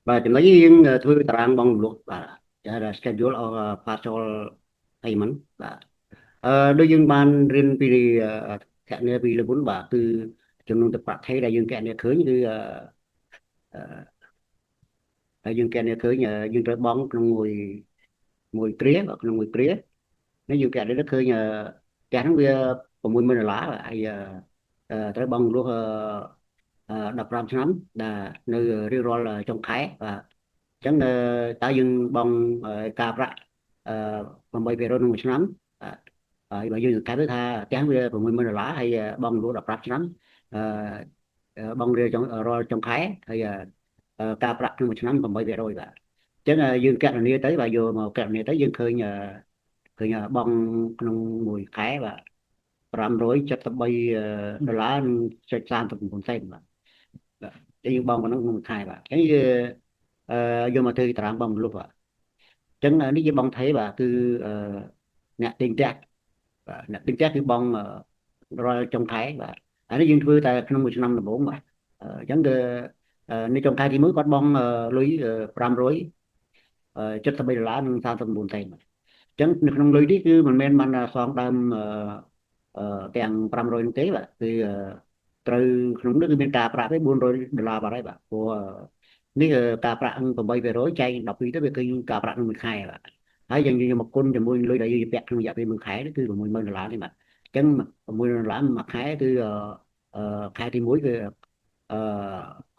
បាទចំណុចនេះយើងធ្វើតារាងបង់រំលោះបាទគេហៅថា schedule of partial payment បាទអឺដូចយើងបានរៀនពីគណនាពីលើមុនបាទគឺចំនួនទឹកប្រាក់ថេដែលយើងគណនាឃើញគឺអឺហើយយើងគណនាឃើញយើងត្រូវបង់ក្នុងមួយមួយគ្រាបាទក្នុងមួយគ្រានេះយើងគណនាទៅឃើញផ្ទះហ្នឹងវា60000ដុល្លារហើយត្រូវបង់រំលោះ15ឆ្នាំដែលនៅរៀងរាល់ចុងខែបាទអញ្ចឹងតើយើងបង់ការប្រាក់8%ក្នុងមួយឆ្នាំបាទហើយបើយើងសង្កេតទៅថាផ្ទះវា60000ដុល្លារហើយបង់រំលោះ15ឆ្នាំអឺបង់រៀលចុងរាល់ចុងខែហើយការប្រាក់ក្នុងមួយឆ្នាំ8%បាទអញ្ចឹងយើងគណនាទៅបាទយកមកគណនាទៅយើងឃើញឃើញបង់ក្នុងមួយខែបាទ573ដុល្លារនិងចុច39សេនបាទបាទយើងបង់ប៉ុណ្ណឹងក្នុងមួយខែបាទអញ្ចឹងយើងអឺយកមកធ្វើតារាងបង់រំលោះបាទអញ្ចឹងនេះជាបង់ថេបាទគឺអ្នកទិញផ្ទះបាទអ្នកទិញផ្ទះគឺបង់រាល់ចុងខែបាទអានេះយើងធ្វើតែក្នុងមួយឆ្នាំដំបូងបាទអញ្ចឹងគឺនៅចុងខែទី1គាត់បង់លុយ573ដុល្លារនិង39សេនបាទអញ្ចឹងនៅក្នុងលុយនេះគឺមិនមែនបានសងដើមទាំង500នោះទេបាទគឺត្រូវក្នុងនេះគឺមានការប្រាក់ទេ400ដុល្លារបាត់ហើយបាទព្រោះនេះការប្រាក់8%ចែក12ទៅវាឃើញការប្រាក់ក្នុងមួយខែបាទហើយយើងយកមកគុណជាមួយលុយដែលយើងពាក់ក្នុងរយៈពេលមួយខែនេះគឺ60000ដុល្លារនេះបាទអញ្ចឹង60000ដុល្លារមួយខែគឺខែទី1គឺអឺ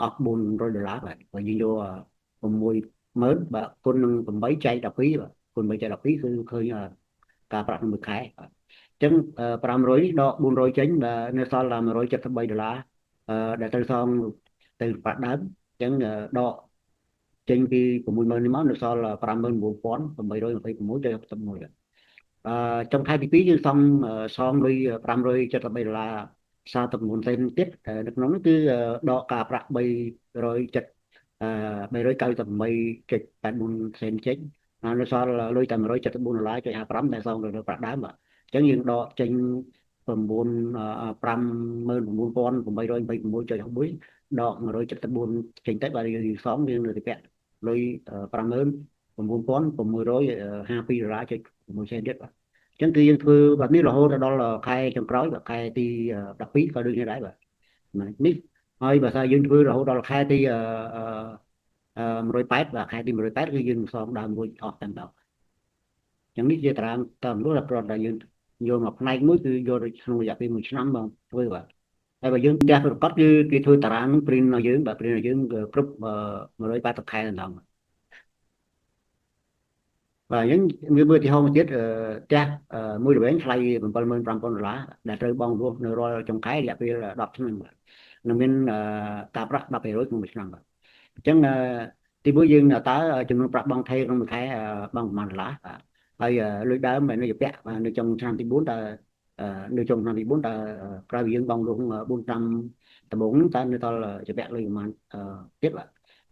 អស់400ដុល្លារបាទបើយើងយក60000បាទគុណនឹង8ចែក12បាទគុណ8ចែក12គឺឃើញការប្រាក់ក្នុងមួយខែបាទអញ្ចឹង500នេះដក400ចេញបាទនៅសល់តែ173ដុល្លារដែលត្រូវសងទៅប្រាក់ដើមអញ្ចឹងដកចេញពី60000នេះមកនៅសល់59826.61អឺចុងខែទី2យើងសងសងលុយ573ដុល្លារ49សេនទៀតនៅក្នុងនោះគឺដកការប្រាក់370 398.84សេនចេញនៅសល់លុយតែ174ដុល្លារចុច55ដែលសងទៅប្រាក់ដើមបាទអញ្ចឹងយើងដកចេញ9 59826.61ដក174ចេញទៅបាទយើងសងយើងនៅទីពាក់លុយ59652ដុល្លារចុច6សេនទៀតបាទអញ្ចឹងគឺយើងធ្វើបែបនេះរហូតដល់ខែចុងក្រោយបាទខែទី12ក៏ដូចគ្នាដែរបាទនេះហើយបើថាយើងធ្វើរហូតដល់ខែទី180បាទខែទី180គឺយើងសងដើមរួចអស់តែម្ដងអញ្ចឹងនេះជាតារាងតាមនោះដល់គ្រាន់តែយើងយកមកផ្នែកមួយគឺយកក្នុងរយៈពេល1ឆ្នាំបងធ្វើបាទហើយបើយើងផ្ទះប្រកាសគឺគេធ្វើតារាង print ឲ្យយើងបាទ print ឲ្យយើងគ្រប់180ខែតែម្ដងបាទអញ្ចឹងមានមើលឧទាហរណ៍មួយទៀតផ្ទះមួយល្វែងថ្លៃ75000ដុល្លារដែលត្រូវបង់រស់នៅរាល់ចុងខែរយៈពេល10ឆ្នាំបាទនឹងមានការប្រាក់10%ក្នុងមួយឆ្នាំបាទអញ្ចឹងទីមួយយើងតើចំនួនប្រាក់បង់ថេក្នុងមួយខែបង់ប្រហែលដុល្លារបាទហើយលុយដើមនៅពាក់បាទនៅចុងឆ្នាំទី4តើនៅចុងឆ្នាំទី4តើក្រោយពីយើងបង់លុង4ឆ្នាំដំបូងហ្នឹងតើនៅដល់ជាពាក់លុយប្រហែលទៀតបាទ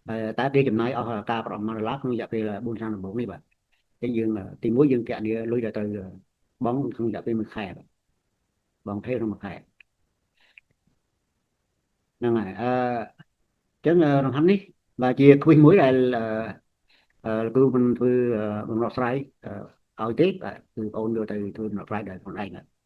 ហើយតើគេចំណាយអស់ការប្រមាណដុល្លារក្នុងរយៈពេល4ឆ្នាំដំបូងនេះបាទអញ្ចឹងយើងទីមួយយើងគណនាលុយដែលត្រូវបង់ក្នុងរយៈពេល1ខែបាទបង់ថេក្នុងមួយខែហ្នឹងហើយអឺអញ្ចឹងរំហាត់នេះបាទជា quiz មួយដែលលោកគ្រូមិនធ្វើបំណក់ស្រាយឲ្យទេបាទគឺបងអូនយកទៅធ្វើបំណក់ស្រាយដោយខ្លួនឯងបាទ។